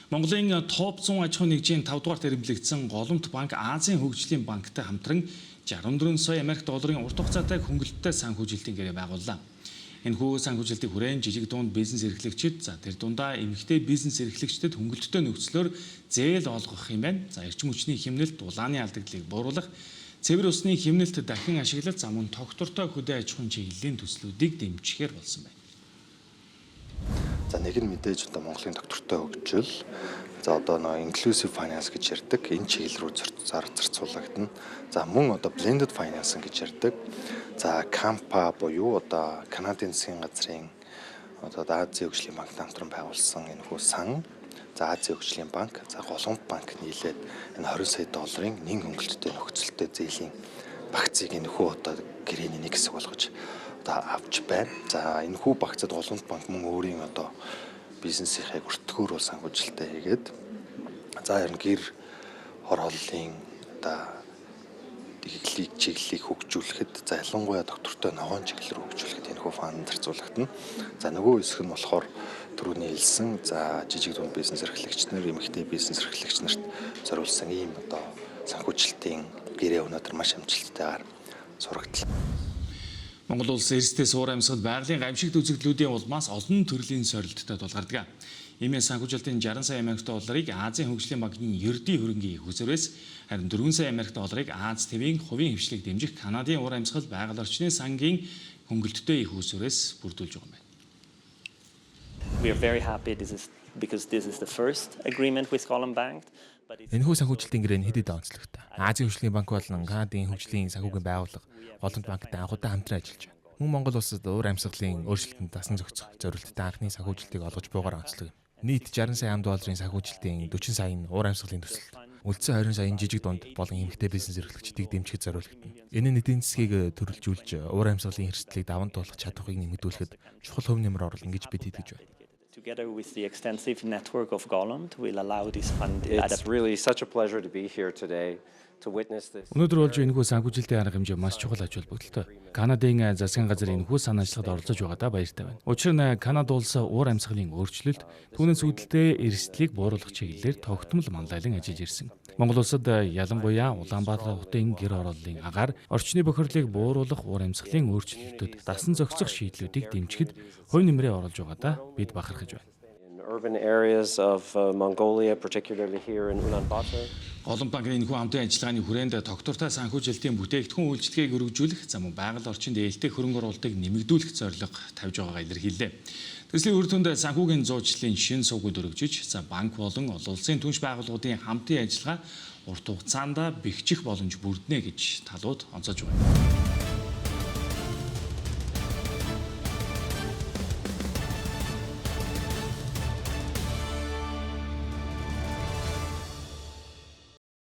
Монголын топ 100 аж ахуйн нэгжийн 5 дугаарт эрэмбэлэгдсэн Голомт банк Азийн хөгжлийн банктай хамтран 64 сая Америк долларын урт хугацаатай хөнгөлөлттэй санхүүжилтийн гэрээ байгууллаа. Энэхүү санхүүжилтийн хүрээнд жижиг дунд бизнес эрхлэгчид, за, тэр дундаа эмэгтэй бизнес эрхлэгчдэд хөнгөлөлттэй нөхцлөөр зээл олгох юм байна. За, эрчим хүчний хэмнэлт, дулааны алдагдлыг бууруулах, цэвэр усны хэмнэлт дахин ашиглалт, за, мөн тогтвортой хөдөө аж ахуйн чиглэлийн төслүүдийг дэмжихээр болсон байна. За, нэг нь мэдээж одоо Монголын тогтвортой хөгжил, за, одоо нөгөө inclusive finance гэж ярьдаг, энэ чиглэл рүү зарцуулагдана. За, мөн одоо blended finance гэж ярьдаг. За, CAMPA буюу одоо Канадын засгийн газрын одоо Азийн хөгжлийн банктай хамтран байгуулсан энэхүү сан, за, Азийн хөгжлийн банк, за, Голомт банк нийлээд энэ 20 сая долларын нэн хөнгөлөлттэй нөхцөлтэй зээлийн багцыг энэхүү одоо гэрээний нэг хэсэг болгож одоо авч байна. За, энэхүү багцад Голомт банк мөн өөрийн одоо бизнесийнхээ өртгөөр бол санхүүжилтээ хийгээд, за, ер нь гэр хорооллын одоо чиглэлийг чиглэлийг хөгжүүлэхэд, за, ялангуяа тогтвортой ногоон чиглэл рүү хөгжүүлэхэд энэхүү fund зарцуулагдана. За, нөгөө хэсэг нь болохоор түрүүний хэлсэн, за, жижиг дунд бизнес эрхлэгч нар, эмэгтэй бизнес эрхлэгч нарт зориулсан ийм одоо санхүүжилтийн гэрээ өнөөдөр маш амжилттайгаар сурагдлаа. Монгол улс эрсдэлээс уур амьсгал, байгалийн гамшигт үзэгдлүүдийн улмаас олон төрлийн сорилттой тулгардаг. Иймээс санхүүжилтийн 60 сая Америк долларыг Азийн хөгжлийн банкны ердийн хөрөнгийн эх үүсвэрээс, харин 4 сая Америк долларыг Ази тивийн хувийн хэвшлийг дэмжих Канадын уур амьсгал байгаль орчны сангийн хөнгөлөлттэй эх үүсвэрээс бүрдүүлж байгаа юм байна. We are very happy this is because this is the first agreement with Golomt Bank. But it's Энэхүү санхүүжилтийн гэрээ нь хэд хэдэн онцлогтой. Азийн хөгжлийн банк болон Канадын хөгжлийн санхүүгийн байгууллага Голомт банктай анх удаа хамтран ажиллаж байна. Мөн Монгол улсад уур амьсгалын өөрчлөлтөнд дасан зохицох зорилттой анхны санхүүжилтийг олгож буйгаар онцлог юм. Нийт 60 сая ам долларын санхүүжилтийн 40 сая нь уур амьсгалын төсөлд, үлдсэн 20 сая нь жижиг дунд болон эмэгтэй бизнес эрхлэгчдийг дэмжихэд зориулагдана. Энэ нь эдийн засгийг төрөлжүүлж, уур амьсгалын эрсдлийг даван туулах чадварыг нэмэгдүүлэхэд чухал хувь нэмэр оруулна гэж бид итгэж байна. Together with the extensive network of Golomt will allow this fund It's really such a pleasure to be here today to witness this. Өнөөдөр болж энэхүү санхүүжилтийн арга хэмжээ маш чухал ач холбогдолтой. Канадын засгийн газар энэхүү санаачлахад оролцож байгаадаа баяртай байна. Учир нь Канада улс уур амьсгалын өөрчлөлт, түүнээс үүдэлтэй эрсдлийг бууруулах чиглэлээр тогтмол манлайлан ажиллаж ирсэн. Монгол улсад ялангуяа Улаанбаатар хотын гэр хорооллын агаар орчны бохирлыг бууруулах, уур амьсгалын өөрчлөлтөд дасан зохицох шийдлүүдийг дэмжихэд хувь нэмрээ оруулж байгаадаа бид бахархаж байна. In urban areas of Mongolia, particularly here in Ulaanbaatar. Голомт банкны энэхүү хамтын ажиллагааны хүрээнд тогтвортой санхүүжилтийн бүтээгдэхүүн үйлчилгээг өргөжүүлэх, за, мөн байгаль орчинд ээлтэй хөрөнгө оруулалтыг нэмэгдүүлэх зорилго тавьж байгаагаа илэрхийллээ. Төслийн үр дүнд санхүүгийн зуучлалын шинэ сувгууд өргөжиж, за, банк болон олон улсын түнш байгууллагуудын хамтын ажиллагаа урт хугацаанд бэхжих боломж бүрднэ гэж талууд онцолж байна.